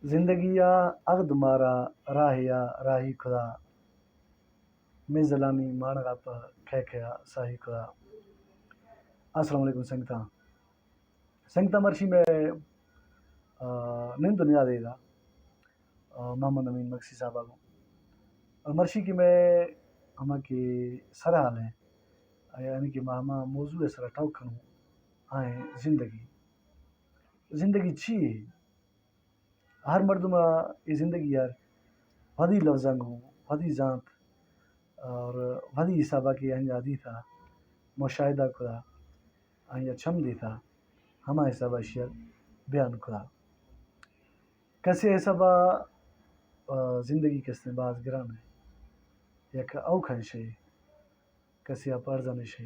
زندگی ءَ اغد مارا راہے ءَ راہی خدا، مئے زلانی مانغا پہ کئے کئے ءَ ساہی خدا۔ السلام علیکم سنگتاں۔ سنگتاں، مرشی مئے، آ، نند دنیا دے دا، آ، محمد امین مگسی صاحب آگوں۔ اور مرشی کہ مئے ہما کہ سرحال ہیں، یعنی کہ ما ہما موضوع سرا ٹاک کنوں، آئیں زندگی۔ زندگی چی ہے؟ ہر مردم ءَ اے زندگی یار وھدی لفظاں گوں، وھدی زانت اور وھدی حسابا کہ آئی ءَ دیتا، مشاہدہ کتا، آئی ءَ چم دیتا، ہما حسابا اشی ءَ بیان کتا۔ کسے حسابا، آ، زندگی کستیں باز گران ہے، یک اوکھیں شے، کسے ءَ پہ ارزان شے۔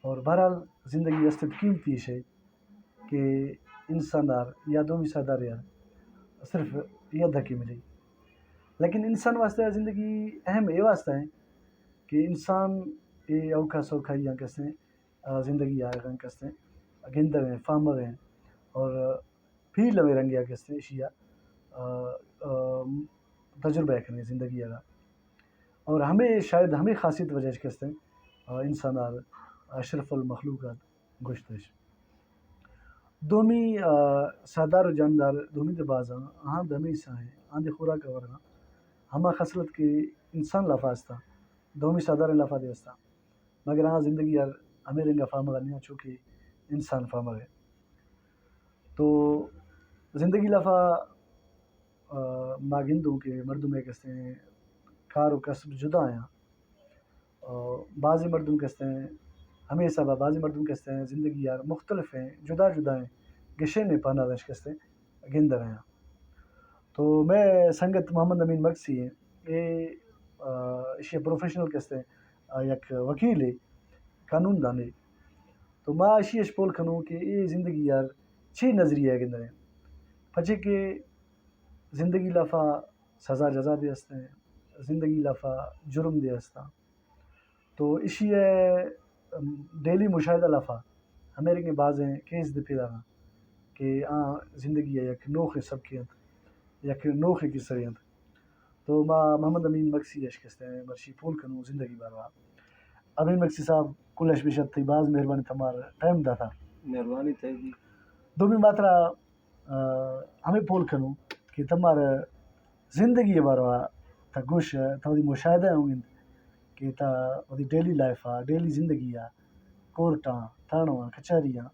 اور بہرحال زندگی است قیمتی شے کہ انسان دار یا دومی سردار یار صرف یہ دھکی ملی۔ لیکن انسان واسطہ زندگی اہم اے واسطہ ہے کہ انسان اے اوکھا سوکھا یا کسے، آ، زندگی آ کسے گندویں، فہمویں اور فیل ہمے رنگے ءَ کہ است اشی ءَ، آ، آ، تجربہ کنگے زندگی ءَ۔ اور ہمے شاید ہمے خاصیت وجہ اش کہ است، آ، انسان ءَ اشرف المخلوقات گوشت اش۔ دومی، آ، ساہدار و جاندار دومی دے باز آں، آہاں دمے سا ہیں، آں دے خوراک ورگاں۔ ہما خصلت کہ انسان لافا استا، دومی ساہدار لافا دے استا۔ مگر آ زندگی یار ہمے رنگا فہمگا نیا چو کہ انسان فہمگے۔ تو زندگی لافا، آ، ما گندوں کہ مردم یک استیں کار و کسب جدا ہیں۔ آ، بعضی مردم کہ استیں ہمے حسابا، بعضی مردم کہ استیں زندگی یار مختلف ہیں، جدا جدا ہیں، گشین پہنا دنش کہ استیں۔ گندگ ءَ آں۔ تو مئے سنگت محمد امین مگسی ایں، اے، آ، ایشی ءِ پروفیشنل کسے، آ، یک وکیلے، قانون دانے۔ تو ما ایشی اش پول کنوں کہ اے زندگی یار چی نظریہ گندگ ءَ ایں۔ پچے کہ زندگی لافا سزا جزا دے است ایں، زندگی لافا جرم دے است ایں۔ تو ایشی ءِ، ام، ڈیلی مشاہدہ لافا ہمے رنگیں بازیں کیس دے پیدا آں کہ آ زندگی ءِ یک نوخیں سبکے انت، یک نوخیں کسہ انت۔ تو ما محمد امین مگسی اش کستیں مرشی پول کنوں زندگی باروا۔ امین مگسی صاحب، کل اش بشت تئی باز مہربانی تمار ٹائم داتا۔ مہربانی تئی بھی۔ دومی ماترا آ، ہمے پول کنوں کہ تمار زندگی ءِ باروا تا گوش، تا وتی مشاہدہ ہوں انت کہ تا وتی ڈیلی لائف ءَ، ڈیلی زندگی ءَ، کورٹاں، تھانواں، کچہریاں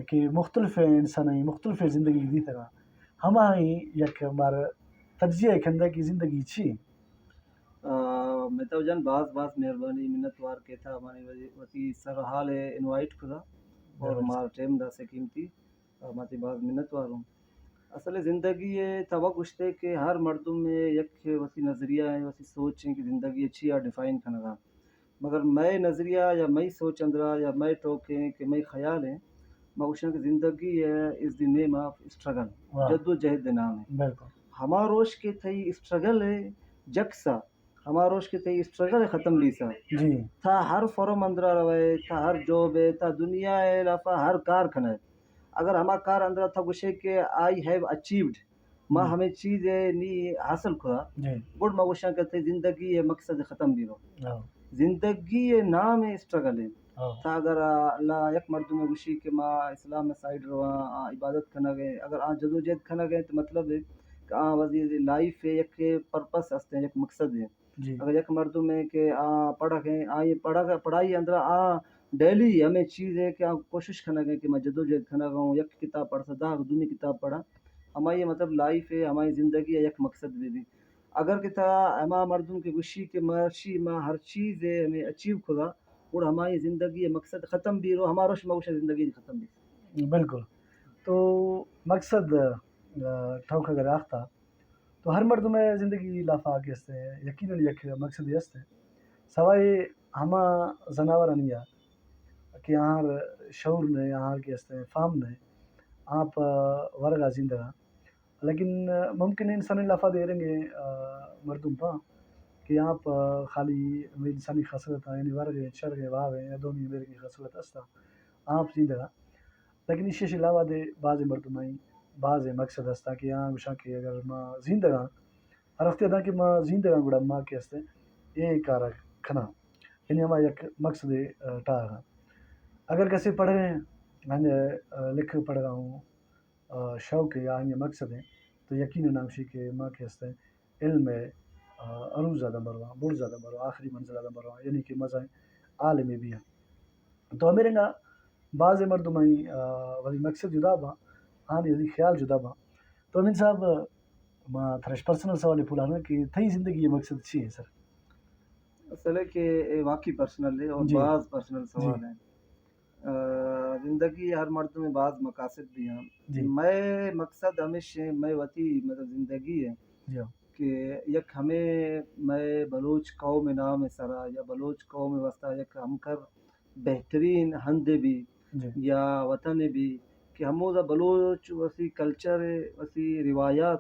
کہ مختلف انسانانی مختلف زندگی دیتگاں، ہمائی یک مار تجزیہ کندہ کہ زندگی چی؟ آ، مہتاب جان، باز باز مہربانی، منتوار کہ تا ہمانی وتی، وتی سرحال انوائٹ کدا اور جی۔ مار ٹائم دا سے قیمتی۔ آ، ما تئی باز منتوار اوں۔ اصل زندگی ءِ تا وت گوشتے کہ ہر مردم ءِ یک وتی نظریہ ایں، وتی سوچ ایں کہ زندگی ءَ چیا ڈیفائن کنگا۔ مگر مئے نظریہ یا مئی سوچ اندرا یا مئے ٹوک ایں کہ مئی خیال ایں، ما گوشاں کہ زندگی ءِ از دی نیم آف اسٹرگل، واہ۔ جد و جہد نام ایں۔ بالکل۔ ہما روش کہ تئی اسٹرگل ءِ جکسا ہما روش کہ تئی اسٹرگل ختم بیسا، جی۔ تا ہر فرم اندرا روئے، تا ہر جاب ءَ، تا دنیا ءِ لافا ہر کار کنئے۔ اگر ہما کار اندرا تا گوشے کہ I have achieved، ما ہم۔ ہمے چیز ءَ نی حاصل کھدا، جی۔ گڑ ما گوشاں کہ تئی زندگی ءِ مقصد ختم بیرو۔ ہاں۔ زندگی ءِ نام اسٹرگل ایں۔ ہاں۔ تا اگر اللہ یک مردم گوشی کہ ما اسلام ءِ سائیڈ رواں، آ عبادت کنگ ءَ، اگر آ جدوجہد کنگ ءَ تو مطلب ایں کہ آ وتی لائف ءِ یک پرپس است ایں، یک مقصد ایں۔ جی۔ اگر یک مردمے کہ آ پڑھگ ءَ، آئی پڑھگ، پڑھائی اندرا آ ڈیلی ہمے چیز ایں کہ آ کوشش کنگ ءَ کہ من جدوجہد کنگ ءَ اوں، یک کتاب پڑھسا دہ دومی کتاب پڑھاں، ہمائی مطلب لائف ءِ، ہمائی زندگی ءِ یک مقصد بہ بی۔ اگر کہ تا ہما مردم کہ گوشی کہ مرشی ما ہر چیز ءَ ہمے اچیو کھدا، گڑا ہمائی زندگی ءِ مقصد ختم بی رو، ہما روش ما گوشاں زندگی ختم بی۔ بالکل۔ تو مقصد، آ، ٹوک اگر آختا، تو ہر مردم ءِ زندگی لافا کہ است ایں، یقیناً یک مقصدے است ایں۔ سوائے ہما زناورانی ءَ کہ آہار شعور نہ ایں، آہار کہ است ایں، فہم نہ ایں، آ پہ ورگا زندگا۔ لیکن ممکن ایں انسانی لافا دے رنگیں، آ، مردم پا کہ آ پہ خالی ہمے انسانی خصلت، یعنی ورگیں، چرگیں، واویں یا دومی ہمے رنگیں خصلت است ایں، آ پہ زندگا۔ لیکن ایشی ءَ علاوہ دے بازیں مردم ایں بازیں مقصد ہستاں کہ آ گوشاں کہ اگر ما زندگاں، ہر وقت ادا کہ ما زندگاں گڑا ما کہ ہستیں اے کار ءَ کناں، یعنی ہما یک مقصدے، آ، ٹاہگاں۔ اگر کسے پڑھگیں، آئی ءَ، آ، لکھ پڑھگا ہوں، آ، شوق ہے یا آئی ءِ مقصد ہے، تو یقیناً ہمشی کہ ما کہ ہستیں علم ءِ، آ، عروض ءَ داں برواں، برز ءَ داں برواں، آخری منزل ءَ داں برواں، یعنی کہ مزائیں عالمے بیاں۔ تو ہمے رنگا بازیں مردمانی، آ، وتی مقصد جدا باں، آہانی وتی خیال جدا باں۔ تو امین صاحب، ما ترش پرسنل سوالے پولاناں کہ تئی زندگی ءِ مقصد چی ہے سر؟ اصل ہے کہ اے واقعی پرسنل ہے اور جی۔ باز پرسنل جی۔ سوال ہے۔ آ، زندگی ہر مردم ءِ باز مقاصد بیاں۔ جی۔ مئے مقصد ہمیش ہے، مئے وتی مطلب زندگی ہے جی۔ کہ یک ہمے مئے بلوچ قوم ءِ نام ءِ سرا یا بلوچ قوم ءِ واسطہ یک ہمکر بہترین ہندے بی جی۔ یا وطنے بی کہ ہمودا بلوچ وتی کلچر، وتی روایات،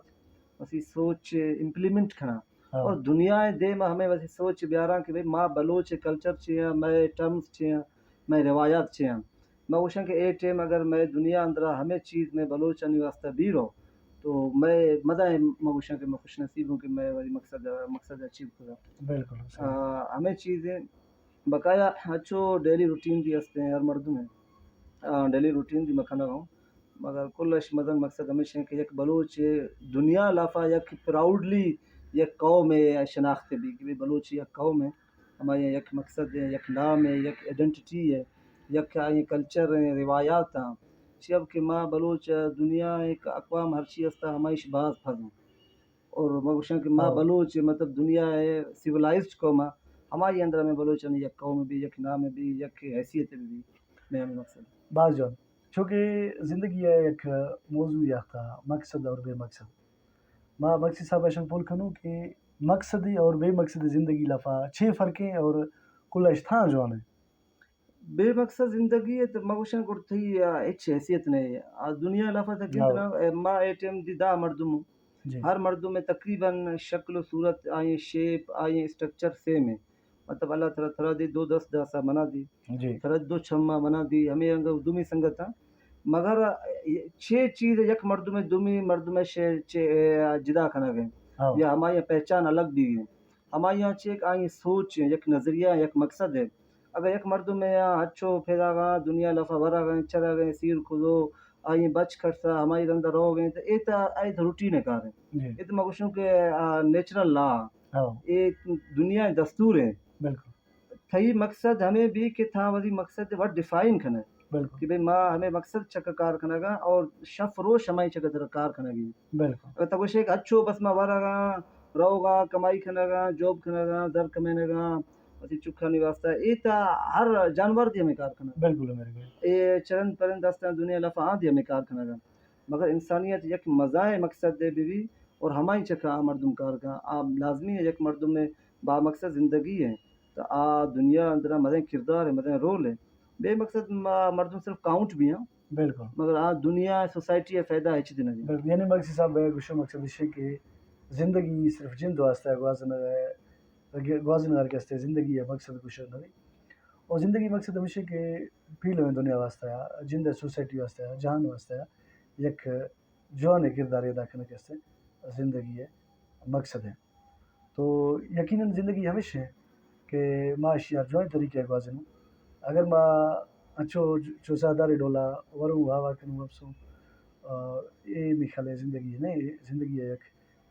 وتی سوچ امپلیمنٹ کناں۔ ہاں۔ اور دنیا ءِ دیم ءَ ہمے وتی سوچ بیاراں کہ بھئی ما بلوچ کلچر چے آں، مئے ٹرمز چے آں، مئے روایات چے آں۔ ما گوشاں کہ اے ٹائم اگر مئے دنیا اندرا ہمے چیز مئے بلوچانی واسطہ بیرو تو مئے مزائیں، ما گوشاں کہ ما خوش نصیب ہوں کہ مئے وتی مقصد، مقصد اچیو کتا۔ بالکل صحیح۔ آ، ہمے چیزیں بقایا ہنچو ڈیلی روٹین دی ہستیں ہر مردم ءِ۔ آ، ڈیلی روٹین دی ما کنگا ہوں۔ مگر کل اش مزن مقصد ہمیش ہے کہ یک بلوچ دنیا لافا یک پراؤڈلی یک قوم ءِ شناخت بی کہ بھئی بلوچ یک قوم ہے، ہمائی یک مقصد ہے، یک نام ہے، یک آئیڈینٹیٹی ہے، یک آئی کلچر ہیں، روایات ہیں۔ چی اب کہ ما بلوچ دنیا ایک اقوام ہرچی ہستا ہمائیش باز پھز ہیں۔ اور ما گوشاں کہ ما ہاں۔ بلوچ مطلب دنیا ءِ سیولائزڈ قوم ءَ، ہمائی اندر ہمیں بلوچانی یک قوم بی، یک نام بی، یک حیثیت بی، بی۔ میں ہمیں مقصد۔ باز جوان۔ چونکہ زندگی ءِ یک موضوع یافتہ مقصد اور بے مقصد۔ ما مقصد صاحب اشن پول کنوں کہ مقصدی اور بے مقصدی زندگی لفا چے فرق ہیں اور کل اشتھاں جوان ہیں؟ بے مقصد زندگی ہے تو ما گوشاں گڑ تئی، آ، ہچ حیثیت نہیں۔ آ، دنیا لافا تک ہاں۔ اتنا، اے، ما اے ٹائم دی دہ مردم ہوں۔ جی۔ ہر مردم میں تقریباً شکل و صورت، آئی شیپ، آئی اسٹرکچر سیم ہے۔ مطلب اللہ تعالیٰ ترا دی دو دست داسا منا دی۔ جی۔ ترا دو چھما منا دی، ہمیں رنگ دومی سنگت ہاں۔ مگر چھ چیز یک مردم دومی مردم سے چہ جدا کنگ ہیں۔ ہاں۔ یا ہماری پہچان الگ بھی ہے۔ ہماری یہاں چہ ایک آئی سوچ ہے، یک نظریہ ہے، یک مقصد ہے۔ اگر یک مردم ہے یا ہچو پھیرا گا، دنیا لفا ورا گئے، چرا گئے، سیر کھدو، آئی بچ کھڑسا، ہماری رندا رو گئے، تو اے تا، اے تا روٹین کار ہے۔ جی۔ اے تو ما گوشوں کہ، آ، نیچرل لا۔ ہاں۔ اے دنیا دستور ہے۔ بالکل۔ تئی مقصد ہمیں بھی کہ تھا وتی مقصد وت ڈیفائن کھنے۔ بالکل۔ کہ بھئی ما ہمیں مقصد چکا کار کھنگا اور شف روش ہمائی چکا در کار کھنگی۔ بالکل۔ اگر تو گوشے کہ اچھو بس ما ورگا، روگا، کمائی کھنگا، جاب کھنگا، زر کمینگا، وتی چکانی واسطہ، اے تا ہر جانور دی ہمیں کار کھنگا۔ بالکل، بالکل۔ اے چرند پرند دستان دنیا لفا آن دی ہمیں کار کھنگا۔ مگر انسانیت یک مزائیں مقصد دے بی بی اور ہمائی چکا آ مردم کار کھنگا۔ آ لازمی ہے یک مردم میں با مقصد زندگی ہے۔ تو آ دنیا اندرا مزیں کردار ہے، مزیں رول ہے۔ بے مقصد ما-، مردم صرف کاؤنٹ بھی ہیں۔ بالکل۔ مگر آ دنیا، سوسائٹی ہے فائدہ ہے چیز نہیں۔ بالکل۔ یعنی مقصد صاحب ہے، گوشو مقصد یہ کہ زندگی صرف جند واسطہ ہے، گوازن ہے، گوازن ہر کس زندگی ہے مقصد گوشو نہیں۔ اور زندگی مقصد ہمیشہ کہ پیل میں دنیا واسطہ ہے، جند ہے سوسائٹی واسطہ ہے، جہان واسطہ ہے، یک جوانیں کردارے ادا کنگ است انت، زندگی ءِ مقصد انت۔ تو یقیناً زندگی ہمیش انت کہ ما اشی ءَ جوانیں طریقے ءَ گوازینوں۔ اگر ما انچو چوساہدارے ڈولا وروں، واہ واہ کنوں، وپسوں، آ، اے میخل ءِ زندگی نہ انت، زندگی ءِ یک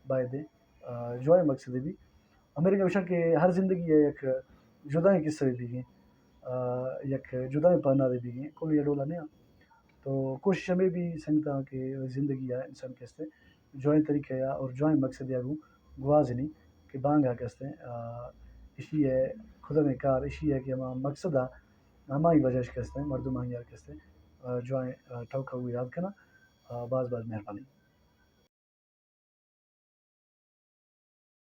باید، آ، جوانیں مقصدے بی۔ ہمے رنگ گوشاں کہ ہر زندگی ءِ یک جدائیں قصہ بیگیں، آ، یک جدائیں پہنادے بیگیں، کل یہ ڈولا نہ انت۔ تو کوشش ہمے بی سنگتاں کہ زندگی ءَ انسان کہ است جوائیں طریقہ ءَ اور جوائیں مقصدے ءَ گوں گوازینی کہ بانگا کہ است، آ، اشی ءِ خدمیں کار اشی ءِ کہ ہما مقصد ءَ ہمائی وجہ اش کہ است، مردم آئی ءَ کہ است، آ، جوائیں، آ، ٹوکا گوں یاد کناں۔ آ، باز باز مہربانی۔